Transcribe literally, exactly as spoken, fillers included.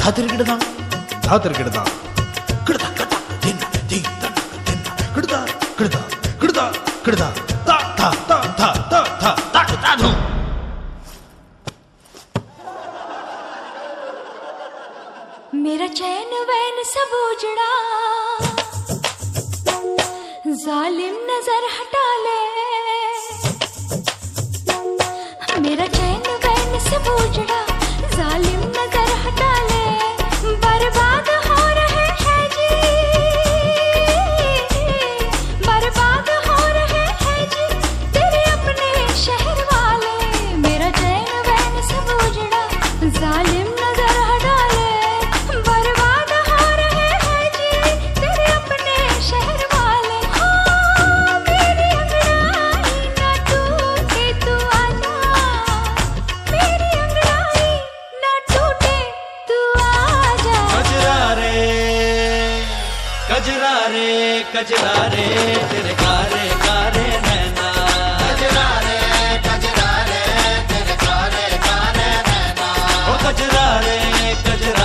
Thatir gidadang, thatir gidadang. Gidada, gidada, din, din, dan, din. Gidada, gidada, gidada, gidada. Ta, ta, ta, ta, ta, ta, ta, ta, ta, dum. मेरा चैन वैन सब उजड़ा, जालिम नजर हटा ले। मेरा चैन वैन सब उजड़ा, जालिम नजर हटा ले। बर्बाद हो रहे हैं जी, बर्बाद हो रहे हैं जी, तेरे अपने शहर वाले। मेरा चैन वैन सब उजड़ा, जालिम नजर हटा ले। बर्बाद हो रहे हैं जी, तेरे अपने शहर वाले। हो, मेरी अंगड़ाई ना टूटे, तू आजा। मेरी अंगड़ाई ना टूटे, तू आजा। कजरा रे, कजरा रे, कजरा रे, तेरे कारे कारे नैना। कजरा रे, कजरा रे, तेरे कारे कारे नैना। ओ कजरा रे, कजरा